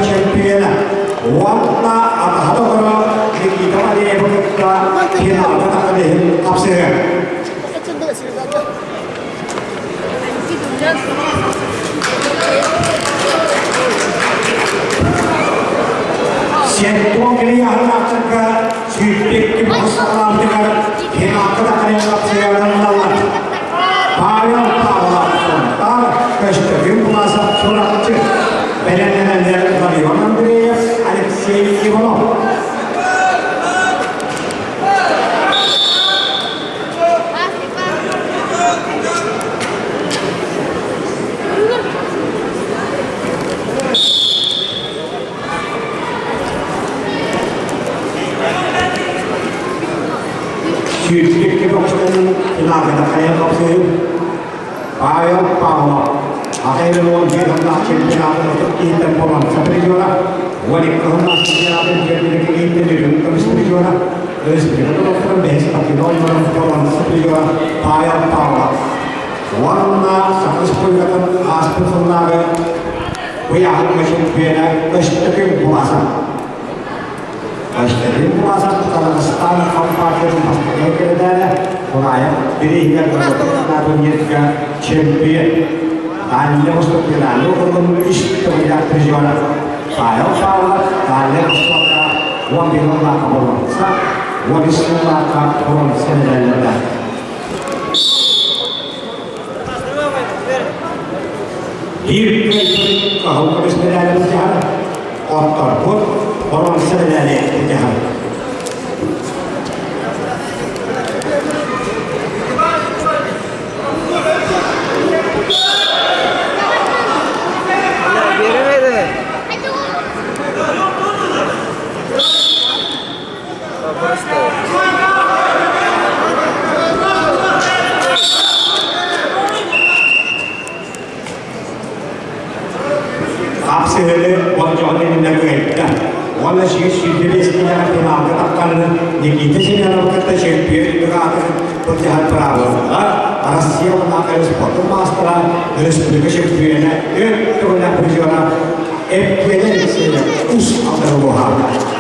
Чемпиона уонна атаһа доҕоро Никита Валеевы кытта финалга тахсан иһин хапсыһыа. Сентон килийаһынаахтарга сүүрбэкки босалаабытыгар финалга тахсан иһин хапсыһыаллар. Павел Павлов Сунтаар Көстөкүүн Власов Чурапчы бэлэмнэнэллэр Ларион Андреев, Алексей Иванов. Сүүрбүккэ бөхтөн финалга хайа хапсыһын Павел Павлов Аҕайрылон 1 сыллаах чемпионатын 30 киһиттэн боруонса призера, 12 сыллаах чемпионатын 22 киһиттэн үрүҥ көмүс призера, республика толорторун бэһис патриотун боруонса призера Павел Павлов. Уонна Саха Республикатын ааспыт сыллааҕы ыйааһыҥҥа чемпиона Көстөкүүн Буласов. Көстөкүүн Буласов Казахстан компартиятын бастакы секретарэ, Кураев бирииһигэр турнирга чемпион. Дальний Восток федеральный округун үс төгүллээх призера Павел Павлов Дальний Востокка 11 сыллаахха боруонса, 13 сыллаахха боруонса медаллардаах. Биир кыайбыт кыһыл көмүс медали былдьаһар, отторбут боруонса медали былдьаһар. Биэримэйде. Просто. Хапсыһыны болдьоҕун иннинэ кыайда. Уонна 125 киилэҕэ финалга тахханны Никита Семенов кытта чемпион үрдүк аатын былдьаһар быраабылалар Россия уонна спортун маастара, республика чемпиона, өр төгүллээх призера Евгений Алексеев Ус Алдан улууһа.